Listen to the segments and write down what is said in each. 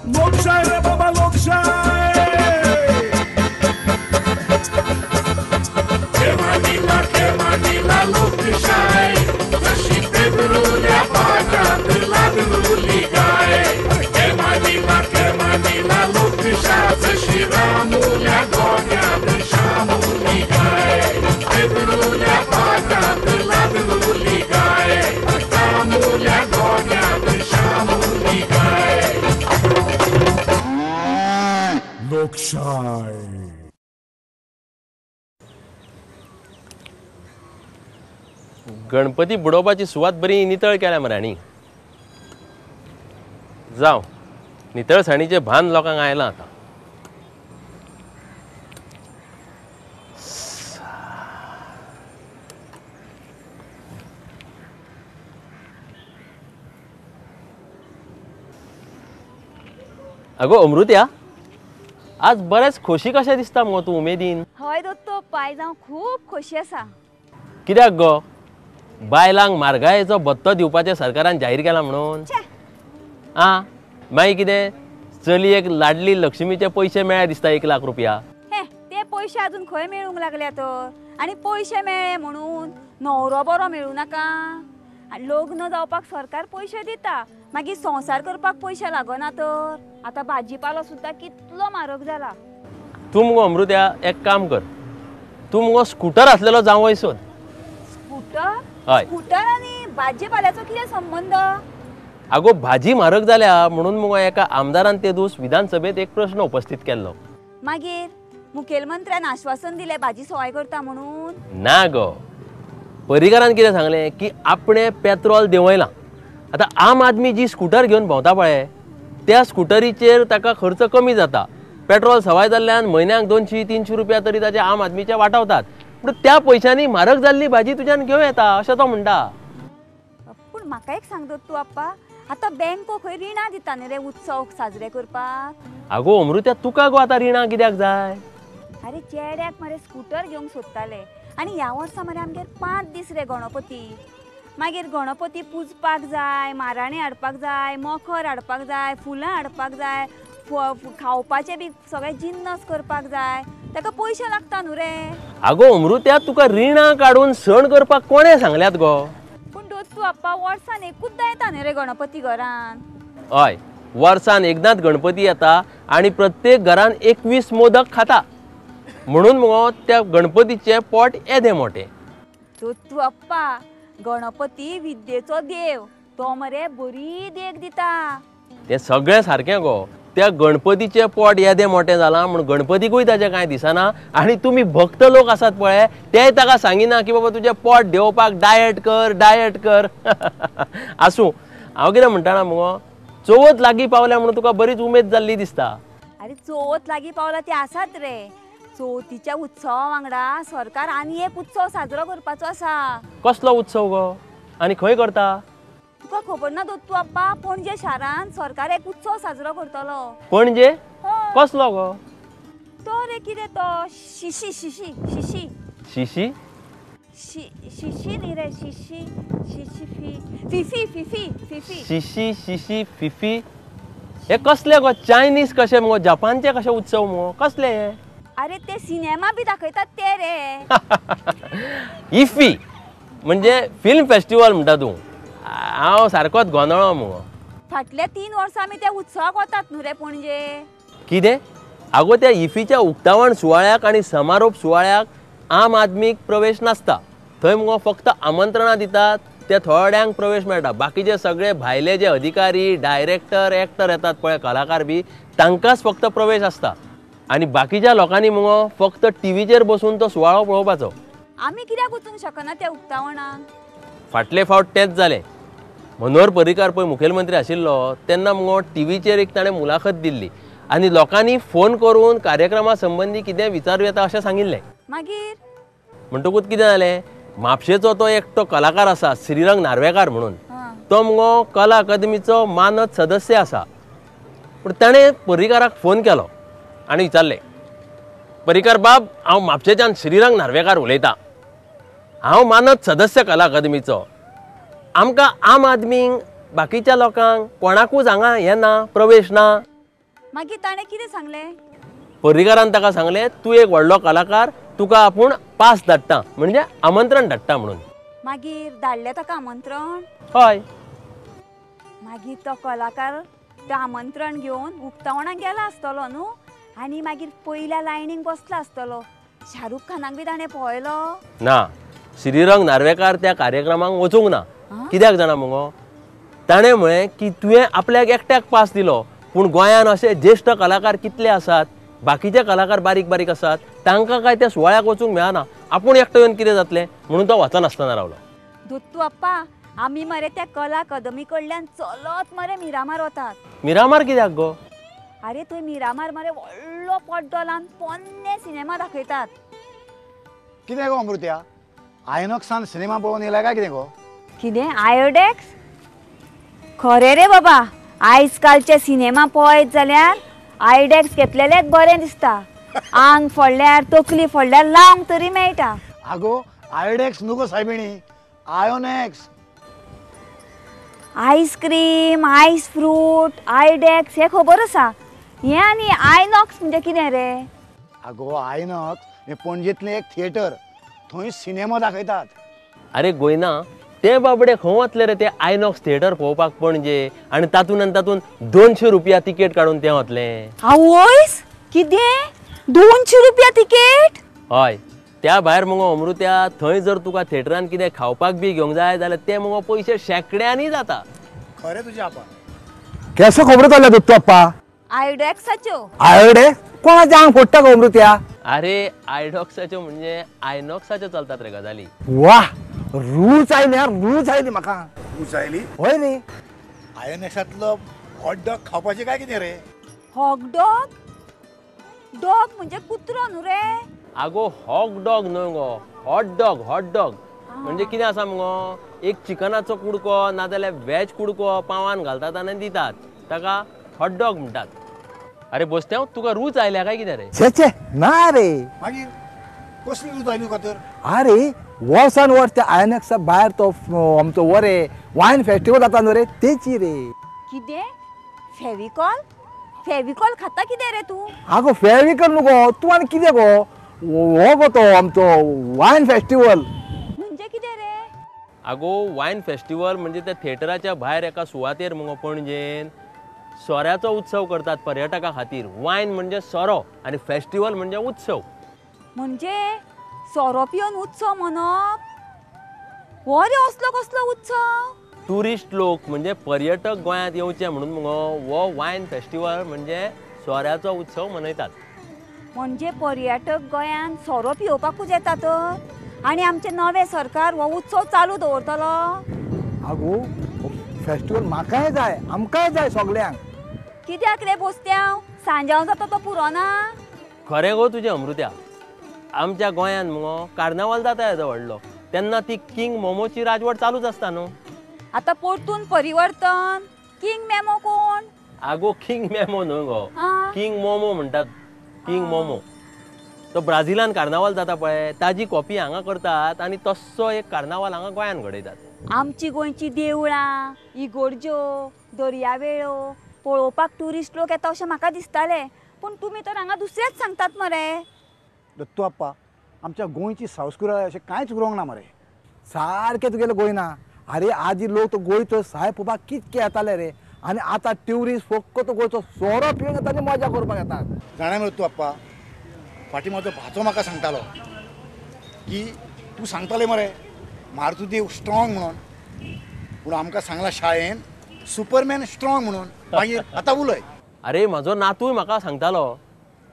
लोकशाय रे बाबा लोकशाय. खेमानीला खेमानीला लोकशाय, जशी पेदरुल्या पाटात लादरुली गाय. खेमानीला खेमानीला लोकशाय, जशी रामुल्या गोट्यात शामुली गाय. पेदरुल्या पाटात लादरुली गाय, रामुल्या गोट्यात शामुली गाय. लोकशाय. गणपती बुडोवपाची सुवात बरी नितळ केल्या मरे हांणी. जावं, नितळसाणीचें भान लोकांक आयलां आतां. अगो अमृत्या, आज बरेंच खोशी कशें दिसता मुगो तूं उमेदीन? हय दत्तो, पाय हांव खूब खोशी आसा. कित्याक गो? बायलांक म्हारगायेचो भत्तो दिवपाचें सरकारान जाहीर केला म्हणून? आं, मागीर कितें, चलयेक लाडली लक्ष्मीचे पयशे मेळ्ळे दिसता 1 लाख रुपया. हे ते पयशे अजून खंय मेळूंक लागल्या तर? आनी पयशे मेळ्ळे म्हणून न्हवरो बरो मेळूं नाका? लग्न जावपाक सरकार पयशे दिता, मागीर संवसार करपाक पयशे लागना तर? आतां भाजीपालो सुद्दां कितलो म्हारग जाला. तूं मुगो अमृत्या एक काम कर, तूं मुगो स्कुटर आसलेलो जावंय सोद. स्कुटर? हय. स्कुटर आनी भाजीपाल्याचो कितें संबंद? आगो भाजी म्हारग जाल्या म्हणून मुगो एका आमदारान ते दीस विधानसभेत एक प्रश्न उपस्थित केल्लो. मागीर मुखेलमंत्र्यान आश्वासन दिलें भाजी सवाय करता म्हणून? ना गो, पर्रीकारान कितें सांगलें की आपणें पेट्रोल देंवयलां. आतां आम आदमी जी स्कुटर घेवन भोंवता पळय, त्या स्कुटरीचेर ताका खर्च कमी जाता. पेट्रोल सवाय जाल्ल्यान म्हयन्याक 200-300 रुपया तरी ताचे आम आदमीचे वाटावतात. पूण त्या पयशांनी म्हारग जाल्ली भाजी तुज्यान घेवं येता अशें तो म्हणटा. पूण म्हाका एक सांग तूं आप्पा, आतां बँको खंय रिणां दिता न्ही रे उत्सव साजरे करपाक? आगो अमृत्या, तुका गो आतां रिणां कित्याक जाय? आरे चेड्याक मरे स्कुटर घेवंक सोदताले, आनी ह्या वर्सा मरे आमगेर 5 दीस रे गणपती. मागीर गणपती पुजपाक जाय, माराणे हाडपाक जाय, मखर हाडपाक जाय, फुलां हाडपाक जाय, खावपाचे बी सगळे जिन्नस करपाक जाय, ताका पयशे लागता न्हू रे. आगो अमृत्या, तुका रिणां काडून सण करपाक कोणें सांगल्यात गो? पूण दोस्तू आप्पा, वर्सान एकूचदां येता न्ही रे गणपती घरान. हय, वर्सान एकदांच गणपती येता आनी प्रत्येक घरान 21 मोदक खाता, म्हणून मुगो त्या गणपतीचें पोट येदें मोटें. दोस्तू आप्पा, गणपती विद्येचो देव, तो मरे बरी देख दिता. तें सगळें सारकें गो, त्या गणपतीचें पोट येदें मोटें जालां म्हूण गणपतीकूय ताचें कांय दिसना. आनी तुमी भक्त लोक आसात पळय, तेय ताका सांगिना की बाबा तुजें पोट देंवपाक डायट कर, डायट कर. आसूं, हांव कितें म्हणटा मुगो, चवथ लागीं पावल्या म्हणून तुका बरीच उमेद जाल्ली दिसता. आरे चवथ लागीं पावला ती आसात रे. चवथीच्या उत्सवा वांगडा सरकार आनी एक उत्सव साजरो करपाचो आसा. कसलो उत्सव गो आनी खंय करता? तुका खबर ना दत्तू आप्पा, पणजे शारान सरकार एक उत्सव साजरो करतलो. पणजे? कसलो गो तो रे? कितें तो शिशी शिशी शिशी शिशी शिशी न्ही रे, शिशी शिशी फी फिफी फिफी फिफी शिशी शिशी फिफी. हे कसले गो चायनीज कशे मुगो, जपानचे कशे उत्सव मुगो, कसले हे? अरे ते सिनेमा बी दाखयतात ते रे. इफी म्हणजे फिल्म फेस्टिवल म्हणटा तूं. हांव सारकोच गोंदळो मुगो. फाटल्या 3 वर्सां आमी त्या उत्सवाक वतात न्हू रे पणजे. कितें? आगो त्या इफीच्या उक्तावण सुवाळ्याक आनी समारोप सुवाळ्याक आम आदमीक प्रवेश नासता. थंय मुगो फक्त आमंत्रणां दितात, त्या थोड्यांक प्रवेश मेळटा. बाकीचे सगळे भायले जे अधिकारी, डायरेक्टर, एक्टर येतात पळय, कलाकार बी, तांकांच फक्त प्रवेश आसता. आनी बाकीच्या लोकांनी मुगो फक्त टीव्हीचेर बसून तो सुवाळो पळोवपाचो. आमी कित्याक वचूंक शकना त्या उक्तावणाक? फाटले फावट तेंच जालें. मनोहर पर्रीकार पळय मुखेलमंत्री आशिल्लो तेन्ना मुगो टीव्हीचेर एक ताणें मुलाखत दिल्ली आनी लोकांनी फोन करून कार्यक्रमा संबंदी कितें विचारूं येता अशें सांगिल्लें. मागीर म्हणटकूच कितें जालें, म्हापशेचो तो एकटो कलाकार आसा श्रीरंग नार्वेकार म्हणून, तो मुगो कला अकादमीचो मानद सदस्य आसा. पूण ताणें पर्रीकाराक फोन केलो आनी विचारलें, पर्रीकार बाब, हांव म्हापशेच्यान श्रीरंग नार्वेकार उलयतां, हांव मानद सदस्य कला अकादमीचो, आमकां आम आदमींक बाकीच्या लोकांक कोणाकूच हांगा हें ना, प्रवेश ना. मागीर ताणें कितें सांगलें? पर्रीकारान ताका सांगलें तूं एक व्हडलो कलाकार, तुका आपूण पास धाडटा म्हणजे आमंत्रण धाडटा म्हणून. मागीर धाडलें ताका आमंत्रण? हय. मागीर तो कलाकार तो आमंत्रण घेवन उक्तावणाक गेला आसतलो न्हू, आनी मागीर पयल्या लायनीक बसला आसतलो. शाहरुख खानाक बी ताणें पळयलो ना? श्रीरंग नार्वेकार त्या कार्यक्रमाक वचूंक ना. कित्याक जाणा मुगो, ताणें म्हळें की तुवें आपल्याक एकट्याक पास दिलो, पूण गोंयान अशे ज्येश्ठ कलाकार कितले आसात, बाकीचे कलाकार बारीक बारीक आसात, तांकां काय त्या सुवाळ्याक वचूंक मेळना, आपूण एकटो येवन कितें जातलें म्हणून तो वचनासतना रावलो. दत्तू आप्पा, आमी मरे त्या कला अकादमी कडल्यान चलत मरे मिरामार वतात. मिरामार कित्याक गो? अरे थंय मिरामार मरे व्हडलो पड्डो लावन पोन्ने सिनेमा दाखयतात. कितें गो अमृत्या, आयनॉक्सान सिनेमा पळोवन येयला काय कितें गो? कितें आयोडेक्स? खरें रे बाबा, आयज कालचे सिनेमा पळयत जाल्यार आयडेक्स घेतलेलेच बरें दिसता. आंग फोडल्यार तकली फोडल्यार लावंक तरी मेळटा. आगो आयोडेक्स न्हू गो सायबिणी, आयोनेक्स. आयस्क्रीम, आयस फ्रूट, आयडेक्स हें खबर आसा, हें आनी आयनॉक्स म्हणजे कितें रे? आगो आयनॉक्स हें पणजेंतलें एक थिएटर, थंय सिनेमा दाखयतात. अरे गोयना, ते बाबडे खंय वतले रे ते आयनॉक्स थिएटर पळोवपाक पणजे, आनी तातूंत आनी तातूंत 200 रुपया तिकेट काडून ते वतले. आवयस, कितें 200 रुपया तिकेट? हय. त्या भायर मुगो अमृत्या, थंय जर तुका थिएटरान कितें खावपाक बी घेवंक जाय जाल्यार ते मुगो पयशे शेंकड्यांनी जाता. खरें तुजें आपा. केसो खबरो चल्ल्या दत्तू आप्पा? आयडॉक्साच्यो. आयोडेक्स कोणाचें आंग फोडटा गो अमृत्या? अरे आयडॉक्साच्यो म्हणजे आयनॉक्साच्यो चलतात रे गजाली. वा, रूच आयली यार, रूच आयली म्हाका. रूच आयली? हय न्ही. आयोनेक्सांतलो हॉट डॉग खावपाचें काय कितें रे? Hot dog? डॉग म्हणजे कुत्रो न्हू रे? आगो हॉक डॉग न्हय गो, हॉट डॉग. हॉट डॉग म्हणजे कितें आसा मुगो, एक चिकनाचो कुडको नाजाल्यार वेज कुडको पावान घालतात आनी दितात, ताका हॉट डॉग म्हणटात. अरे बोस्त्यांव, तुका रूच आयल्या काय कितें रे? छे छे, ना रे. मागीर कसली रूच आयली तुका तर? अरे वर्सान वर्स त्या आयनॉक्सा भायर तो आमचो वरे वायन फेस्टिवल जाता न्हू रे, तेची रे. कितें फेविकॉल? फेविकॉल खाता कितें रे तूं? आगो फेविकॉल न्हू गो, तूं आनी कितें गो, हो गो तो आमचो वायन फेस्टिवल. म्हणजे कितें रे? आगो वायन फेस्टिवल म्हणजे त्या थिएटराच्या भायर एका सुवातेर मुगो पणजेन सोऱ्याचो उत्सव करतात पर्यटकां खातीर. वायन म्हणजे सोरो आनी फेस्टिवल म्हणजे उत्सव. म्हणजे सोरो पिवन उत्सव मनप? हो रे असलो कसलो उत्सव? ट्युरिस्ट लोक म्हणजे पर्यटक गोंयांत येवचे म्हणून मुगो हो वायन फेस्टिवल म्हणजे सोऱ्याचो उत्सव मनयतात. म्हणजे पर्यटक गोंयांत सोरो पिवपाकूच येता तर, आनी आमचें नवें सरकार हो उत्सव चालू दवरतलो? आगो फेस्टिवल म्हाकाय जाय, आमकांय जाय, सगल्यांक. कित्याक रे बोस्त्यांव, सांजांव जाता तो पुरो ना? खरें गो तुजें अमृत्या, आमच्या गोंयांत मुगो कार्नावाल जाता येदो व्हडलो, तेन्ना ती किंग मोमोची राजवट चालूच आसता न्हू. आतां परतून परिवर्तन. किंग मेमो कोण? आगो किंग मेमो न्हय गो, किंग मोमो म्हणटात. किंग मोमो तो ब्राझिलान कार्नावाल जाता पळय, ताजी कॉपी हांगा करतात आनी तस्सो एक कार्नावाल हांगा गोंयांत घडयतात. आमची गोंयची देवळां, इगोर्ज्यो, दर्यावेळो पळोवपाक ट्युरिस्ट लोक येता अशें म्हाका दिसतालें, पूण तुमी तर हांगा दुसरेंच सांगतात मरे. दत्तू आप्पा, आमच्या गोंयची संस्कृताय अशें कांयच उरोंक ना मरे. सारकें तुगेलें गोंयना. अरे आजी लोक तो गोंयचो सायब पळोवपाक कितके येताले रे, आनी आतां ट्युरिस्ट फक्त गोंयचो सोरो पिवन येता आनी मजा करपाक येतात. जाणा मरे दत्तू आप्पा, फाटीं म्हजो भाचो म्हाका सांगतालो की तूं सांगताले मरे मारुती देव स्ट्रॉंग म्हणून, पूण आमकां सांगलां शाळेन सुपरमॅन स्ट्रॉंग म्हणून. मागीर आतां उलय. अरे म्हजो नातूय म्हाका सांगतालो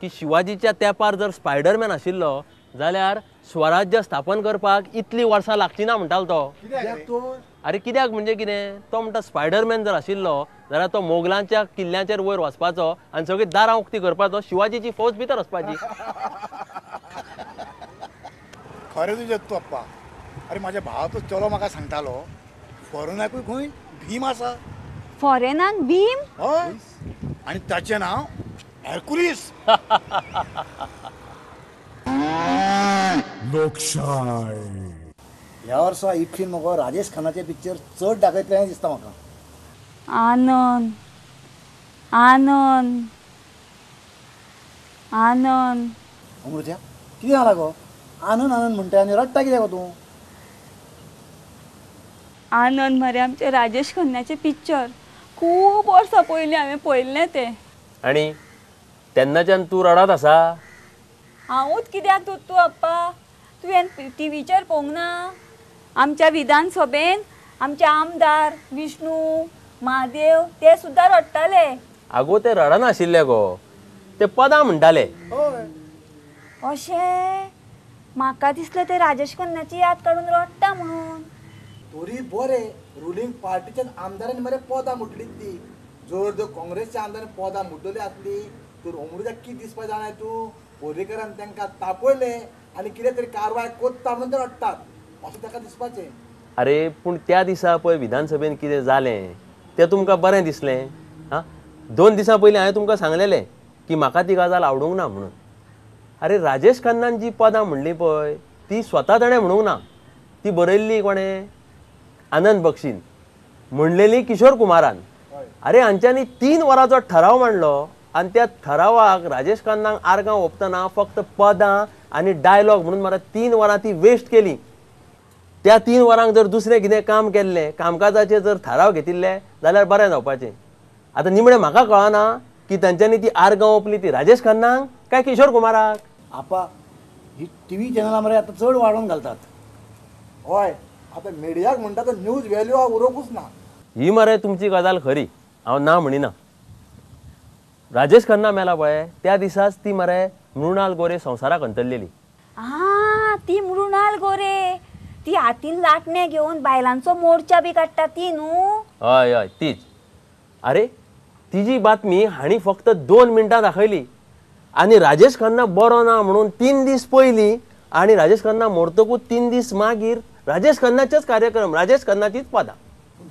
की शिवाजीच्या तेंपार जर स्पायडरमॅन आशिल्लो जाल्यार स्वराज्य स्थापन करपाक इतली वर्सां लागची ना म्हणटालो तो. अरे कित्याक म्हणजे कितें, तो म्हणटा स्पायडरमॅन जर आशिल्लो जाल्यार तो मोगलांच्या किल्ल्यांचेर वयर वचपाचो आनी सगळीं दारां उक्ती करपाचो, शिवाजीची फौज भितर वचपाची. खरें तुजें दत्तू आप्पा. अरे म्हाज्या भावाचो चलो म्हाका सांगतालो फॉरेनाकूय खंय भीम आसा. फॉरेनाक भीम? हय, आनी ताचें नांव हॅरकुलीस. लोकशाय. ह्या वर्सा इफ्फीन मगो राजेश खन्नाचे पिक्चर चड दाखयतले दिसता म्हाका. आनंद, आनंद, आनंद. अमृत्या कितें जालां गो? आनंद आनंद म्हणटा आनी रडटा कित्याक गो तूं? आनंद मरे आमचे राजेश खन्नाचें पिक्चर खूब वर्सां पयलीं हांवें पळयल्लें तें. आनी तेन्नाच्यान तूं रडत आसा? हांवूच कित्याक तूं अप्पा, तुवें टिवीचेर पळोवंक ना? आमच्या विधानसभेन आमचे आमदार विष्णू महादेव ते सुद्दां रडटाले. आगो ते रडनाशिल्ले गो, ते पदां म्हणटाले. अशें म्हाका दिसलें ते राजेश खन्नाची याद काडून रडटा म्हणून. तरी बरें रुलींग पार्टीच्या आमदारांनी मरे पदां म्हटली ती. जर जर काँग्रेसच्या आमदारांनी पदां म्हटलेली आसली तर अमृत्याक कितें दिसपा जाणाय तूं? पर्रीकरान तांकां तापयलें आनी कितें तरी कारवाय कोत्ता म्हणून ते रडटात अशें ताका दिसपाचें. अरे पूण त्या दिसा पळय विधानसभेन कितें जालें तें तुमकां बरें दिसलें? आं, 2 दिसां पयलीं हांवें तुमकां सांगलेलें की म्हाका ती गजाल आवडूंक ना म्हणून. अरे राजेश खन्नान जी पदां म्हणली पळय ती स्वता ताणें म्हणूंक ना, ती बरयल्ली कोणें? आनंद बक्षीन, म्हणलेली किशोर कुमारान. अरे हांच्यांनी 3 वरांचो ठराव मांडलो आनी त्या ठरावाक राजेश खन्नाक आर्गां ओंपतना फक्त पदां आनी डायलॉग म्हणून मरे 3 वरां ती वेस्ट केली. त्या 3 वरांक जर दुसरें कितें काम केल्लें, कामकाजाचेर जर थाराव घेतिल्ले जाल्यार बरें जावपाचें. आतां निमणें म्हाका कळना की तांच्यांनी ती आर्गां ओंपली ती राजेश खन्नाक काय किशोर कुमाराक. आपा ही टीव्ही चॅनलां मरे आतां चड वाडोवन घालतात. हय, आतां मिडियाक म्हणटा तो न्यूज व्हॅल्यू उरोवंकूच ना. ही मरे तुमची गजाल खरी, हांव ना म्हणिना. राजेश खन्ना मेला पळय त्या दिसाच ती मरे मृणाल गोरे संवसाराक अंतरलेली. आं, ती मृणाल गोरे ती हातीन लाटणें घेवन बायलांचो मोर्चा बी काडटा ती न्हू? हय हय तीच. अरे तिजी बातमी हांणी फक्त 2 मिनटां दाखयली आनी राजेश खन्ना बरो ना म्हणून 3 दीस पयलीं आनी राजेश खन्ना मरतकूच 3 दीस मागीर राजेश खन्नाचेच कार्यक्रम, राजेश खन्नाचीच पदां.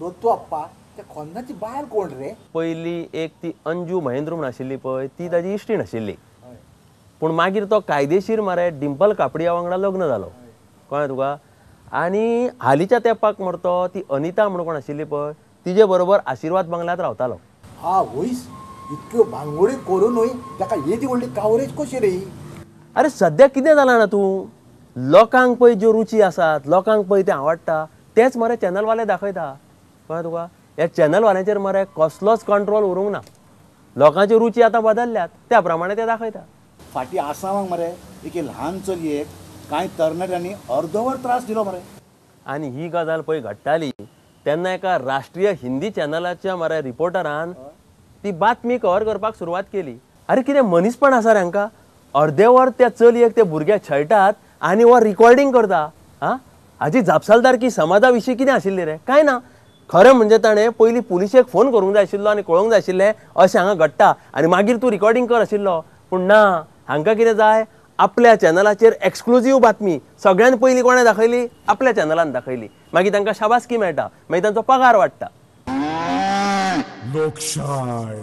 दत्तू अप्पा त्या खन्नाची बायल कोण रे? पयली एक ती अंजू महेंद्र म्हण आशिल्ली पळय, ती ताजी इश्टीण आशिल्ली. पूण मागीर तो कायदेशीर मरे डिंपल कापडिया वांगडा लग्न जालो, कळ्ळें तुका? आनी हालींच्या तेंपाक मरतो ती अनिता म्हणून कोण आशिल्ली पळय, तिजे बरोबर आशिर्वाद बंगल्यांत रावतालो. हा वयस इतक्यो भांगोडी करूनूय ताका येदी व्हडली कावरेज कशी रे? अरे सद्या कितें जालां ना तूं, लोकांक पळय ज्यो रुची आसात, लोकांक पळय तें आवडटा तेंच मरे चॅनलवाले दाखयता, कळ्ळें तुका? ह्या चॅनलवाल्यांचेर मरे कसलोच कंट्रोल उरूंक ना. लोकांच्यो रुची आतां बदलल्यात त्या प्रमाणे ते दाखयता. फाटीं आसामाक मरे एके ल्हान चलयेक कांय तरणाट्यांनी अर्दवर त्रास दिलो मरे. आनी ही गजाल पळय घडटाली तेन्ना एका राष्ट्रीय हिंदी चॅनलाच्या मरे रिपोर्टरान ती बातमी कवर करपाक सुरवात केली. अरे कितें मनीसपण आसा रे हांकां, अर्दे वर त्या चलयेक ते भुरगे छळटात आनी हो रिकॉर्डिंग करता. आं, हाजी जापसालदारकी समाजा विशीं कितें आशिल्ली रे? कांय ना. खरें म्हणजे ताणें पयलीं पुलिशेक फोन करूंक जाय आशिल्लो आनी कळोवंक जाय आशिल्लें अशें हांगा घडटा आनी मागीर तूं रिकॉर्डिंग कर आशिल्लो. पूण ना, हांकां कितें जाय, आपल्या चॅनलाचेर एक्सक्लुजीव बातमी सगळ्यान पयलीं कोणें दाखयली? आपल्या चॅनलान दाखयली. मागीर तांकां शाबासकी मेळटा, मागीर तांचो पगार वाडटा. लोकशाय.